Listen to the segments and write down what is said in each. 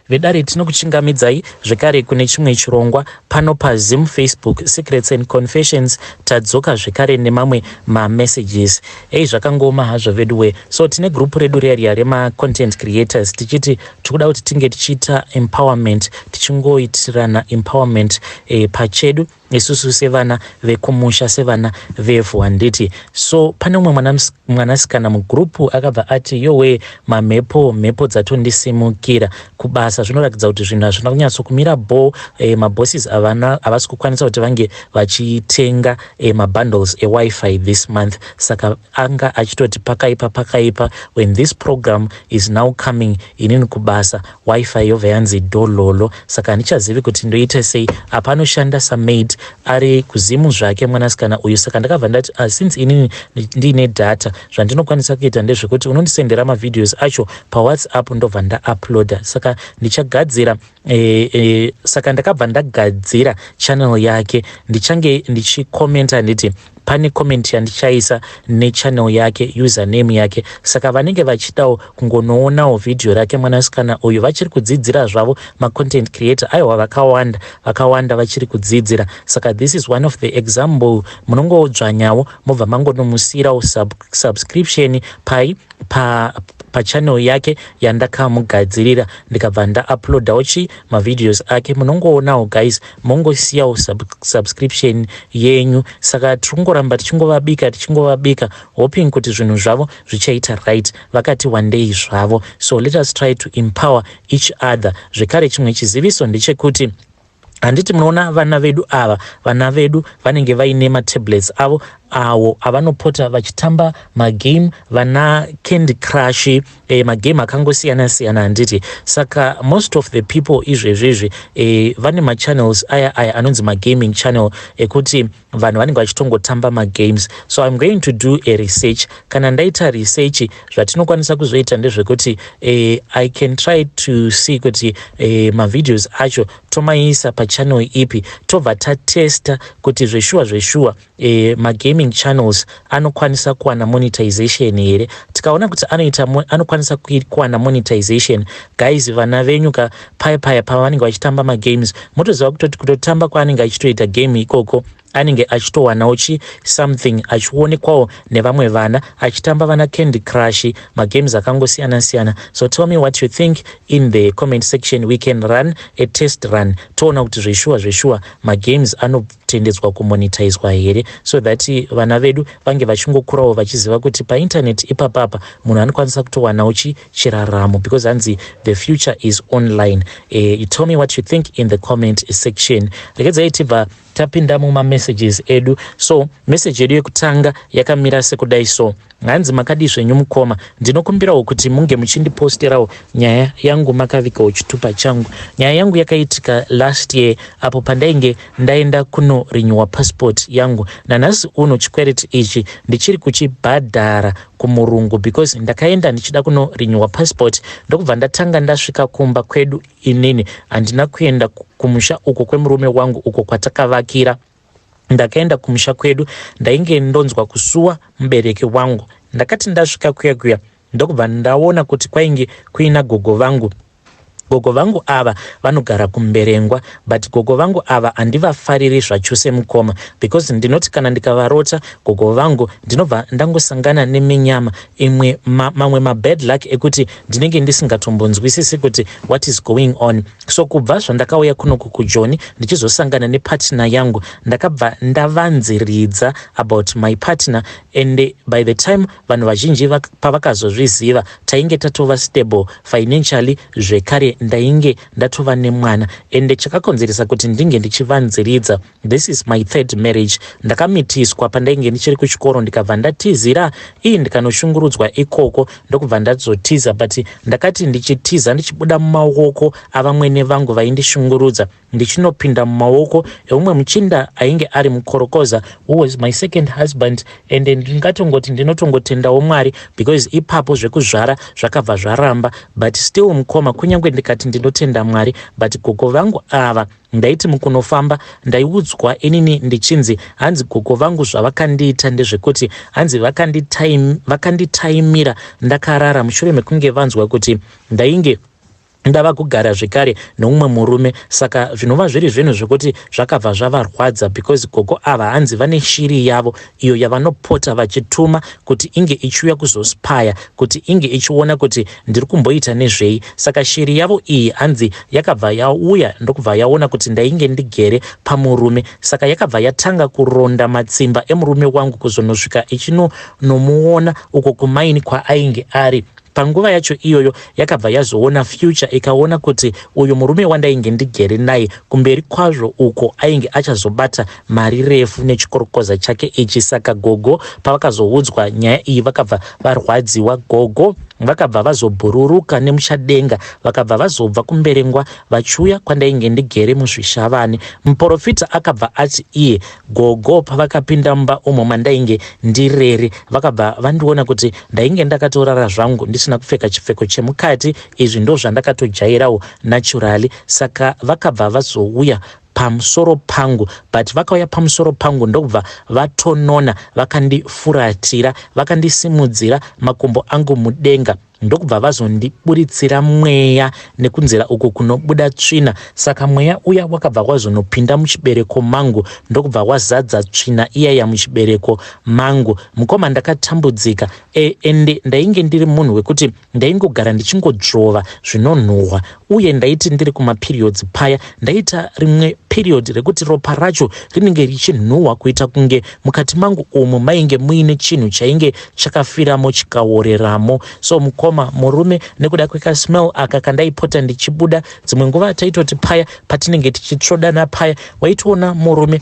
Vedare, tinokuchingamidzai zvekare kune chimwe chirongwa pano paZim Facebook Secrets and Confessions. Tadzoka zvekare nemamwe mamessages. Ei, zvakangooma hazvo veduwe. So tine gurupu redu riya riya remacontent creators, tichiti tikuda kuti tinge tichiita empowerment, tichingoitirana empowerment pachedu isusu sevana vekumusha, sevana vevhu, handiti? So pane umwe mwanasikana mugurupu akabva ati, "Yowe, mamhepo, mhepo dzatondisimukira kubasa. Zvinoratidza kuti zvinhu hazvina kunyatsokumira bo. Mabosses havasi kukwanisa kuti vange vachitenga mabundles eWiFi this month." Saka anga achitoti pakaipa, pakaipa. "When this program is now coming, inini kubasa WiFi yobva yanzi dhololo, saka handichazivi kuti ndoita sei." Apa anoshanda samaid, ari kuZimu zvake mwanasikana uyu. Saka ndakabva ndati, since inini ndiine data, zvandinokwanisa kuita ndezvekuti unondisendera mavideos acho paWhatsApp, ndobva ndauploada. Saka ndichagadzira saka ndakabva ndagadzira channel yake. Ndichange ndichikomenta, handiti? Pane comment yandichaisa nechannel yake, username yake. Saka vanenge vachidawo kungonoonawo vhidhiyo rake mwanasikana uyu, vachiri kudzidzira zvavo macontent creator. Aiwa, vakawanda, vakawanda vachiri kudzidzira. Saka this is one of the example. Munongodzvanyawo, mobva mangonomusiyirawo subscription pai pa pachannel yake yandakamugadzirira, ndikabva ndauploadawo chi mavideos ake. Munongoonawo guys, mongosiyawo subscription yenyu. Saka tiri kungoramba tichingovabika, tichingovabika, hoping kuti zvinhu zvavo zvichaita right. Vakati wandei zvavo, so let us try to empower each other. Zvekare, chimwe chiziviso ndechekuti, handiti munoona vana vedu ava, vana vedu vanenge vaine matablets avo awo avanopota vachitamba magame, vana Candy Crush, magame akangosiyana siyana, handiti? Saka most of the people izvezvizvi vane machannels aya aya anonzi magaming channel, ekuti vanhu vanenge vachitongotamba magames. So I'm going to do a research. Kana ndaita research, zvatinokwanisa kuzoita ndezvekuti I can try to see kuti mavideos acho tomaisa pachannel ipi, tobva tatesta kuti zveshuwa zveshuwa magaming channels anokwanisa kuwana monetization here. Tikaona kuti anoita, anokwanisa kuwana monetization, guys, vana venyu ka paya paya pavanenge vachitamba magames, motoziva kutoti kutotamba kwaanenge achitoita game ikoko, anenge achitowanawo chi something, achionekwawo nevamwe vana achitamba vana Candy Crush, magames akangosiyana siyana. So tell me what you think in the comment section. We can run a test run, toona kuti zveshuwa zveshuwa magames anotendedzwa kumonetizwa here, so that vana vedu vange vachingokurawo vachiziva kuti painternet ipapapa munhu anokwanisa kutowanawo chi chiraramo, because hanzi the future is online. You tell me what you think in the comment section. Regedzai tibva tapinda mumamessages edu. So message yedu yekutanga yakamira sekudai. So hanzi, "Makadi zvenyu mukoma? Ndinokumbirawo kuti munge muchindiposterawo nyaya yangu makavikawo chitupa changu. Nyaya yangu yakaitika last year apo pandainge ndaenda kunorenewa passport yangu. Nanhasi uno chikwereti ichi ndichiri kuchibhadhara kumurungu, because ndakaenda ndichida kunorenewa passport, ndokubva ndatanga ndasvika kumba kwedu. Inini handina kuenda kumusha uko kwemurume wangu uko kwatakavakira. Ndakaenda kumusha kwedu, ndainge ndonzwa kusuwa mubereki wangu. Ndakati ndasvika kuya kuya, ndokubva ndaona kuti kwainge kuina gogo vangu. Gogo vangu ava vanogara kuMberengwa, but gogo vangu ava handivafariri zvachose mukoma, because ndinoti kana ndikavarota gogo vangu, ndinobva ndangosangana neminyama imwe, mamwe mabad luck ekuti ndinenge ndisingatombonzwisisi kuti what is going on. So kubva zvandakauya kunoku kuJoni ndichizosangana nepartner yangu, ndakabva ndavanziridza about my partner, and by the time vanhu vazhinji pavakazozviziva, tainge tatova stable financially. Zvekare ndainge ndatova nemwana. Ende chakakonzeresa kuti ndinge ndichivanziridza, this is my third marriage. Ndakamitiswa pandainge ndichiri kuchikoro, ndikabva ndatizira ii, ndikanoshungurudzwa ikoko, ndokubva ndazotiza. But ndakati ndichitiza, ndichibuda mumaoko avamwene vangu vaindishungurudza, ndichinopinda mumaoko eumwe muchinda ainge ari mukorokoza, who was my second husband. And ndingatongoti ndinotongotendawo Mwari, because ipapo zvekuzvara zvakabva zvaramba. But still mukoma, kunyange ndikati ndinotenda Mwari, but gogo vangu ava, ndaiti mukunofamba ndaiudzwa inini ndichinzi, hanzi gogo vangu zvavakandiita ndezvekuti hanzi vakanditaimira ndakarara, mushure mekunge vanzwa kuti ndainge Ndava kugara zvekare neumwe murume. Saka zvinova zviri zvinhu zvekuti zvakabva zvavarwadza because gogo ava hanzi vane shiri yavo iyo yavanopota vachituma kuti inge ichiuya kuzospaya, kuti inge ichiona kuti ndiri kumboita nezvei. Saka shiri yavo iyi hanzi yakabva yauya ndokubva yaona kuti ndainge ndigere pamurume, saka yakabva yatanga kuronda matsimba emurume wangu kuzonosvika ichinonomuona uko kumaini kwaainge ari. Panguva yacho iyoyo yakabva yazoona future, ikaona kuti uyu murume wandainge ndigere naye kumberi kwazvo uko ainge achazobata mari refu nechikorokoza chake ichi. Saka gogo pavakazoudzwa nyaya iyi vakabva varwadziwa. Gogo vakabva vazobhururuka nemuchadenga, vakabva vazobva kuMberengwa vachiuya kwandainge ndigere muZvishavane. Muprofita akabva ati iye gogo pavakapinda mumba umo mandainge ndirere, vakabva vandiona kuti ndainge ndakatorara zvangu ndisina kupfeka chipfeko chemukati. Izvi ndo zvandakatojairawo naturally. Saka vakabva vazouya pamusoro pangu, but vakauya pamusoro pangu ndokubva vatonona vakandifuratira, vakandisimudzira makumbo angu mudenga, ndokubva vazondiburitsira mweya nekunzira uku kunobuda tsvina. Saka mweya uya wakabva wazonopinda muchibereko mangu, ndokubva wazadza tsvina iyaya muchibereko mangu. Mukoma, ndakatambudzika ende ndainge ndiri munhu wekuti ndaingogara ndichingodzvova zvinonhuhwa, uye ndaiti ndiri kumaperiods paya, ndaita rimwe period rekuti ropa racho rinenge richinhuhwa kuita kunge mukati mangu umu mainge muine chinhu chainge chakafiramo chikaoreramo. So mukoma, murume nekuda kwekasmell aka kandaipota ndichibuda, dzimwe nguva taitoti paya patinenge tichitsvodana paya, waitoona murume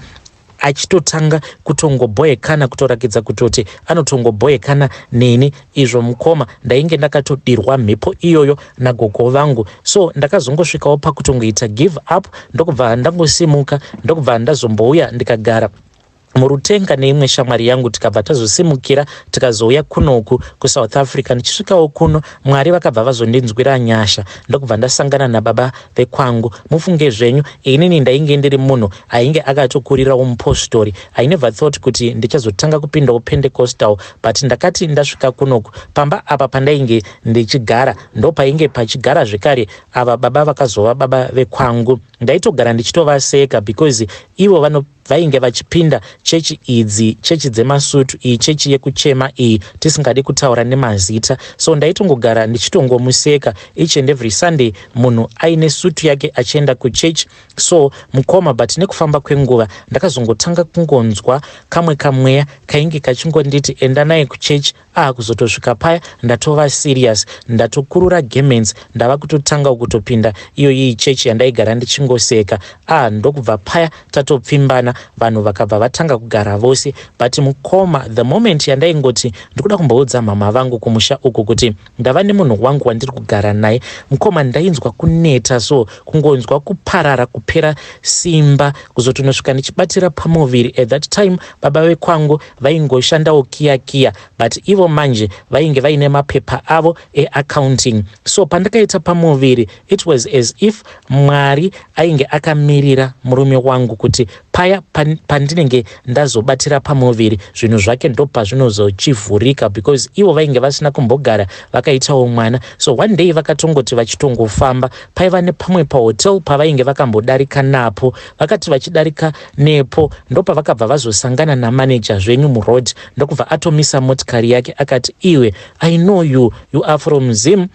achitotanga kutongobhoekana, kutorakidza kutoti anotongobhoekana neni. Izvo mukoma, ndainge ndakatodirwa mhepo iyoyo nagogo vangu. So ndakazongosvikawo pakutongoita give up, ndokubva ndangosimuka, ndokubva ndazombouya ndikagara muRutenga neimwe shamwari yangu. Tikabva tazosimukira tikazouya kunoku kuSouth Africa. Ndichisvikawo kuno, Mwari vakabva vazondinzwira nyasha, ndokubva ndasangana nababa vekwangu. Mufunge zvenyu, inini ndainge ndiri munhu ainge akatokurirawo mupostori. I never thought kuti ndichazotanga kupindawo Pentecostal, but ndakati ndasvika kunoku, pamba apa pandainge ndichigara ndopainge pachigara zvekare ava baba vakazova baba vekwangu. Ndaitogara ndichitovaseka because ivo vano vainge vachipinda chechi idzi, chechi dzemasutu iyi, chechi yekuchema iyi, tisingadi kutaura nemazita. So ndaitongogara ndichitongomuseka each and every Sunday, munhu aine sutu yake achienda kuchechi. So mukoma, but nekufamba kwenguva ndakazongotanga kungonzwa kamwe kamweya kainge kachingonditi, "Enda naye kuchechi." Kuzotosvika paya ndatova serious, ndatokurura garments, ndava kutotanga kutopinda iyo iyi chechi yandaigara ndichingoseka. Ndokubva paya tatopfimbana, vanhu vakabva vatanga kugara vose. But mukoma, the moment yandaingoti ndikuda kumboudza mama vangu kumusha uku kuti ndava nemunhu wangu wandiri kugara naye, mukoma, ndainzwa kuneta, so kungonzwa kuparara, kupera simba, kuzotonosvika ndichibatira pamuviri. At that time baba vekwangu vaingoshandawo kiya kiya, but ivo manje vainge vaine mapepa avo eaccounting. So pandakaita pamuviri, it was as if Mwari ainge akamirira murume wangu kuti paya pandinenge ndazobatira pamuviri, zvinhu zvake ndopazvinozochivhurika, because ivo vainge vasina kumbogara vakaitawo mwana. So one day vakatongoti vachitongofamba, paiva nepamwe pahotel pavainge vakambodarika napo. Vakati vachidarika nepo, ndopavakabva vazosangana namaneja zvenyu muroad, ndokubva atomisa motikari yake akati, "Iwe, I know you, you are from Zim,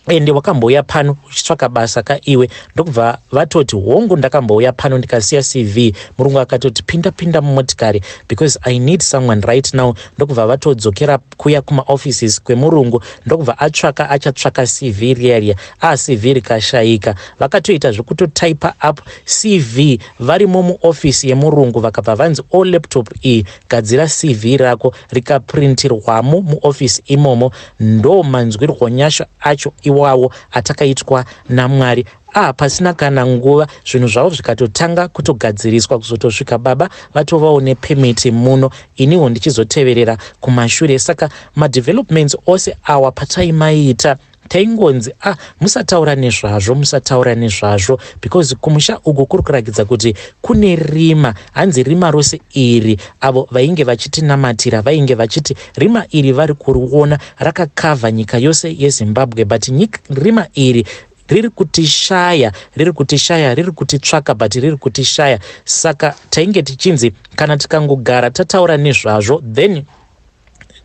ende wakambouya pano uchitsvaka basa ka iwe?" Ndokubva vatoti, "Hongu, ndakambouya pano ndikasiya CV." Murungu akatoti, "Pinda, pinda mumotikari because I need someone right now." Ndokubva vatodzokera kuya kumaoffices kwemurungu, ndokubva atsvaka, achatsvaka CV riya riya. CV rikashayika. Vakatoita zvekutotaipa up CV varimo muofisi yemurungu. Vakabva vanzi, "O laptop iyi, gadzira CV rako." Rikaprintirwamo muofisi imomo. Ndo manzwirwo nyasha acho iwawo atakaitwa naMwari. Pasina kana nguva zvinhu zvavo zvikatotanga kutogadziriswa, kuzotosvika baba vatovawo nepermit muno, iniwo ndichizoteverera kumashure. Saka madevelopments ose awa pataimaita, taingonzi, "Musataura nezvazvo, musataura nezvazvo," because kumusha uku kuri kurakidza kuti kune rima. Hanzi rima rose iri, avo vainge vachitinamatira vainge vachiti rima iri vari kuriona rakakavha nyika yose yeZimbabwe, but rima iri Riri kutishaya, riri kutishaya, riri kutitsvaka, but riri kutishaya. Saka tainge tichinzi kana tikangogara tataura nezvazvo, then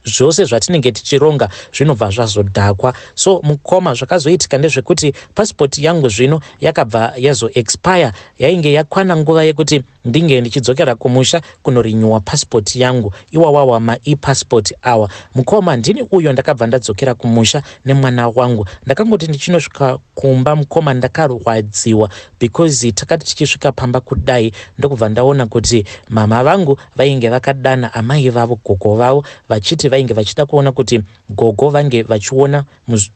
zvose zvatinenge tichironga zvinobva zvazodhakwa. So mukoma, zvakazoitika ndezvekuti pasipoti yangu zvino yakabva yazoexpire. Yainge yakwana nguva yekuti ndinge ndichidzokera kumusha kunorenewa pasipoti yangu, iwawawa maepassport awa. Mukoma, ndini uyo ndakabva ndadzokera kumusha nemwana wangu. Ndakangoti ndichinosvika kumba, mukoma, ndakarwadziwa because takati tichisvika pamba kudai, ndokubva ndaona kuti mama vangu vainge vakadana amai vavo, gogo vavo, vachiti vainge vachida kuona kuti gogo vange vachiona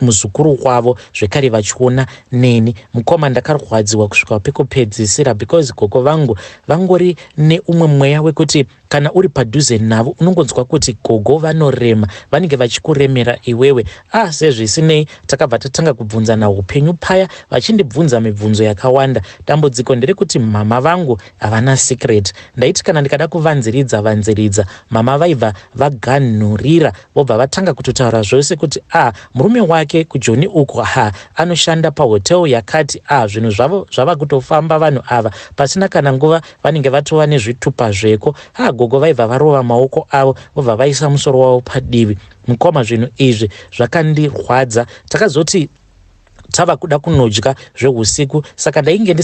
muzukuru wavo, zvekare vachiona neni. Mukoma, ndakarwadziwa kusvika pekupedzisira because gogo vangu vangori neumwe mweya wekuti kana uri padhuze navo unongonzwa kuti gogo vanorema, vanenge vachikuremera iwewe. Ah, sezvisinei, takabva tatanga kubvunzana upenyu paya, vachindibvunza mibvunzo yakawanda. Dambudziko nderekuti mama vangu havana secret. Ndaiti kana ndikada kuvanziridza vanziridza, mama vaibva vaganhurira, vobva vatanga kutotaura zvose kuti a ah, murume wake kuJoni uko, ha, anoshanda pahotel yakati. A ah, zvinhu zvavo zvava kutofamba. Vanhu ava pasina kana nguva vanenge vatova nezvitupa zveko. Ha, gogo vaibva varova maoko avo, vobva vaisa musoro wavo padivi. Mukoma, zvinhu izvi zvakandirwadza. Takazoti tava kuda kunodya zveusiku, saka ndainge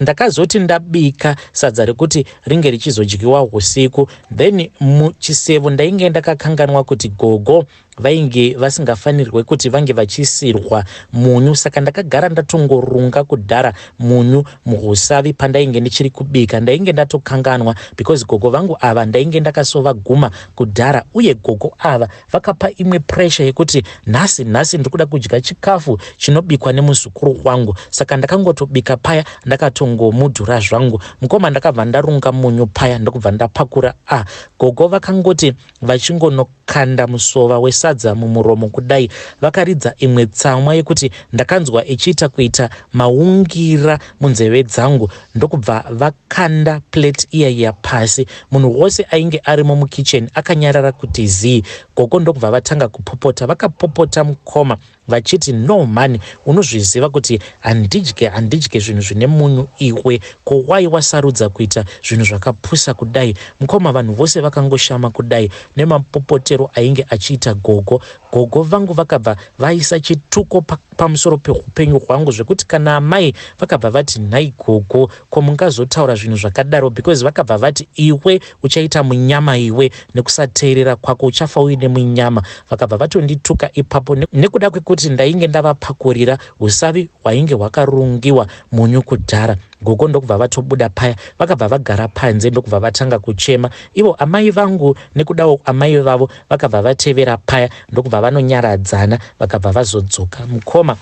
ndakazoti ndabika sadza rekuti ringe richizodyiwa usiku. Then muchisevo ndainge ndakakanganwa kuti gogo vainge vasingafanirwe kuti vange vachiisirwa munyu, saka ndakagara ndatongorunga kudhara munyu muusavi pandainge ndichiri kubika. Ndainge ndatokanganwa because gogo vangu ava ndainge ndakasovaguma kudhara, uye gogo ava vakapa imwe pressure yekuti nhasi, nhasi ndiri kuda kudya chikafu chinobikwa nemuzukuru wangu. Saka ndakangotobika paya, ndakatongomudhura zvangu. Mukoma, ndakabva ndarunga munyu paya, ndokubva ndapakura. Ah, gogo vakangoti vachingonokanda musova wesadza mumuromo kudai, vakaridza imwe tsamwa yekuti ndakanzwa ichiita kuita maungira munzeve dzangu, ndokubva vakanda plate iya iya pasi. Munhu wose ainge arimo mukicheni akanyarara kuti zii. Gogo ndokubva vatanga kupopota. Vakapopota, mukoma, vachiti, "No mani, unozviziva kuti handidye, handidye zvinhu zvine munyu iwe. Ko wai wasarudza kuita zvinhu zvakapusa kudai?" Mukoma, vanhu vose vakangoshama kudai nemapopotero ainge achiita gogo. Gogo vangu vakabva vaisa chituko pamusoro peupenyu hwangu, zvekuti kana amai vakabva vati, "Nhai gogo, ko mungazotaura zvinhu zvakadaro?" Because vakabva vati, "Iwe uchaita munyama iwe, nekusateerera kwako uchafa uine munyama." Vakabva vatondituka ipapo nekuda kwekuti ndainge ndavapakurira usavi hwainge hwakarungiwa munyu kudhara. Gogo ndokubva vatobuda paya, vakabva vagara panze, ndokubva vatanga kuchema ivo. Amai vangu nekudawo amai vavo vakabva vatevera paya, ndokubva vanonyaradzana, vakabva vazodzoka. Mukoma,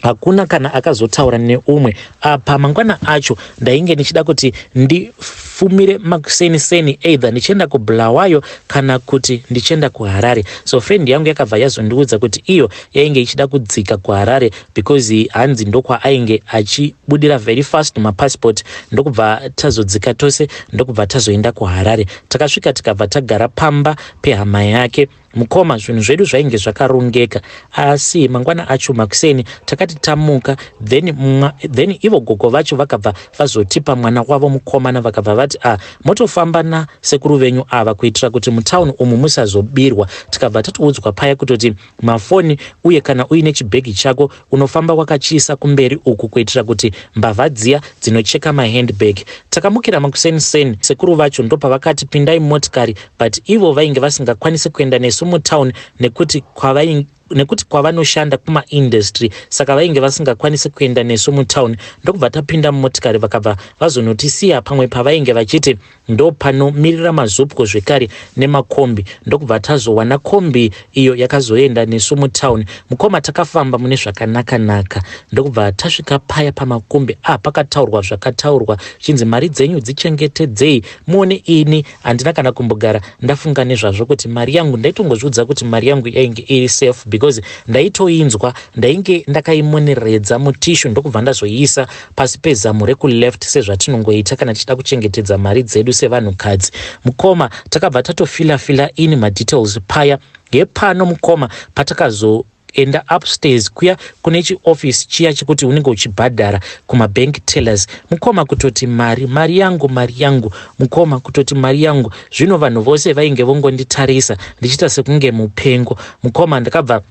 hakuna kana akazotaura neumwe apa. Mangwana acho ndainge ndichida kuti ndifumire makuseniseni, either ndichienda kuBulawayo kana kuti ndichienda kuHarare. So friend yangu yakabva yazondiudza kuti iyo yainge ichida kudzika kuHarare because hanzi ndokwaainge achibudira very fast mapassport. Ndokubva tazodzika tose, ndokubva tazoenda kuHarare. Takasvika, tikabva tagara pamba pehama yake. Mukoma, zvinhu zvedu zvainge zvakarongeka, asi mangwana acho makuseni takati tamuka, then ivo gogo vacho vakabva vazotipa mwana wavo mukomana. Vakabva vati, "A ah, motofamba nasekuru venyu ava kuitira kuti mutauni umu musazobirwa." Tikabva tatoudzwa paya kutoti mafoni, uye kana uine chibhegi chako unofamba wakachiisa kumberi uku kuitira kuti mbavha dziya dzinocheka mahandbag. Takamukira makuseniseni. Sekuru vacho ndopavakati, "Pindai motikari," but ivo vainge vasingakwanisi kuenda nesu mutauni nekuti kwavanoshanda kumaindustry, saka vainge vasingakwanisi kuenda nesu mutauni. Ndokubva tapinda mumotikari, vakabva vazonotisiya pamwe pavainge vachiti ndo panomirira maZUPCO zvekare nemakombi, ndokubva tazowana kombi iyo yakazoenda nesu mutauni. Mukoma, takafamba mune zvakanaka-naka, ndokubva tasvika paya pamakombi. A ah, pakataurwa zvakataurwa zvichinzi mari dzenyu dzichengetedzei muone. Ini handina kana kumbogara ndafunga nezvazvo kuti mari yangu, ndaitongozviudza kuti mari yangu yainge iri safe because ndaitoinzwa, ndainge ndakaimoneredza mutissue, ndokubva ndazoiisa pasi pezamu rekuleft, sezvatinongoita kana tichida kuchengetedza mari dzedu sevanhukadzi. Mukoma, takabva tatofila fila in madetails paya ngepano. Mukoma, patakazo Enda upstairs kuya kune chioffice chiya chekuti unenge uchibhadhara kumabank tellers. Mukoma, kutoti mari, mari yangu, mari yangu, mukoma, kutoti mari yangu. Zvino vanhu vose vainge vongonditarisa ndichiita sekunge mupengo. Mukoma, ndakabva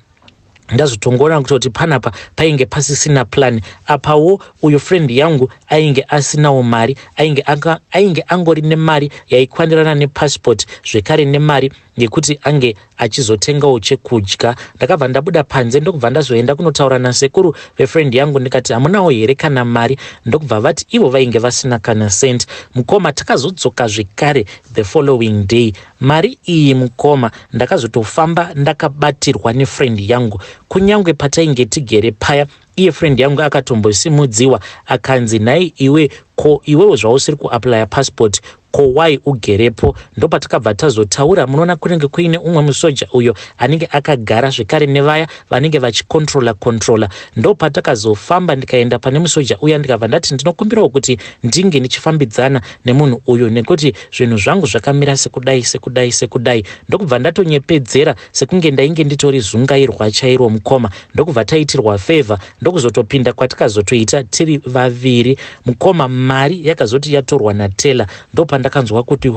ndazotongoona kutoti panapa painge pasisina plan. Apawo uyu friend yangu ainge asinawo mari, ainge angori nemari yaikwanirana nepassport, zvekare nemari yekuti ange achizotengawo chekudya. Ndakabva ndabuda panze, ndokubva ndazoenda kunotaura nasekuru vefriend yangu, ndikati, "Hamunawo here kana mari?" Ndokubva vati ivo vainge vasina kana cent. Mukoma, takazodzoka zvekare the following day. Mari iyi, mukoma, ndakazotofamba ndakabatirwa nefriend yangu. Kunyange patainge tigere paya, iye friend yangu akatombosimudziwa akanzi, "Nhai iwe, ko iwewo zvausiri kuapplya passport, ko wai ugerepo?" Ndopatakabva tazotaura. Munoona kunenge kuine umwe musoja uyo anenge akagara zvekare nevaya vanenge vachicontrola controla. Ndopatakazofamba ndikaenda pane musoja uya, ndikabva ndati ndinokumbirawo kuti ndinge ndichifambidzana nemunhu uyu nekuti zvinhu zvangu zvakamira sekudai, sekudai, sekudai. Ndokubva ndatonyepedzera sekunge ndainge nditori zungairwa chairo, mukoma. Ndokubva taitirwa favour, ndokuzotopinda kwatikazotoita tiri vaviri. Mukoma, mari yakazoti yatorwa nateller, ndopandakanzwa kuti,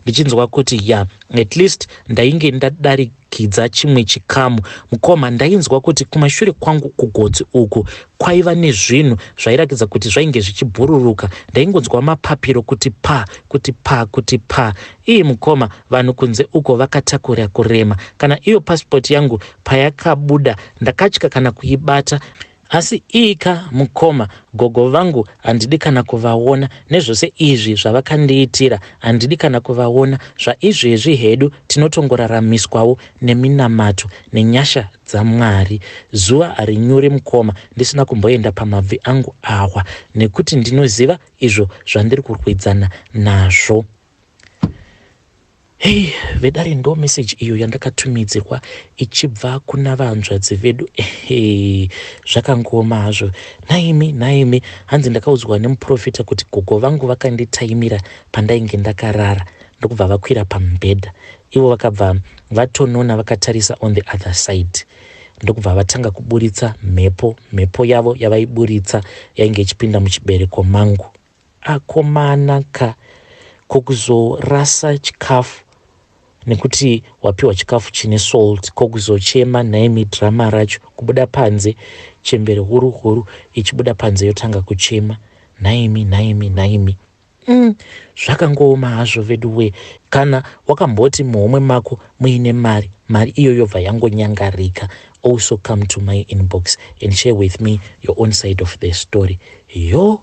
ndichinzwa kuti ya, at least ndainge ndadarikidza chimwe chikamu. Mukoma, ndainzwa kuti kumashure kwangu kugotsi uku kwaiva nezvinhu zvairatidza kuti zvainge zvichibhururuka. Ndaingonzwa mapapiro kuti pa, kuti pa, kuti pa. Ii mukoma, vanhu kunze uko vakatakura kurema. Kana iyo pasipoti yangu payakabuda, ndakatya kana kuibata. Asi ika mukoma, gogo vangu handidi kana kuvaona. Nezvose izvi zvavakandiitira, handidi kana kuvaona. Zvaizvezvi hedu tinotongoraramiswawo neminamato nenyasha dzaMwari. Zuva harinyuri, mukoma, ndisina kumboenda pamabvi angu awa, nekuti ndinoziva izvo zvandiri kurwidzana nazvo. Hei vedare, ndo meseji iyo yandakatumidzirwa ichibva kuna vanzvadzi vedu. Ehe, zvakangooma hazvo. Naimi, naimi, hanzi ndakaudzwa nemuprofita kuti gogo vangu vakanditaimira pandainge ndakarara, ndokubva vakwira pamubhedha. Ivo vakabva vatonona vakatarisa on the other side, ndokubva vatanga kuburitsa mhepo. Mhepo yavo yavaiburitsa yainge ichipinda muchibereko mangu. Akomana ka, kokuzorasa chikafu nekuti wapiwa chikafu chine salt, kokuzochema nhaimi? Drama racho kubuda panze, chembere huru huru ichibuda panze yotanga kuchema. Nhaimi, nhaimi, nhaimi. Zvakangooma hazvo vedu we. Kana wakamboti muhomwe mako muine mari, mari iyo yobva yangonyangarika, also come to my inbox and share with me your own side of the story. Yo.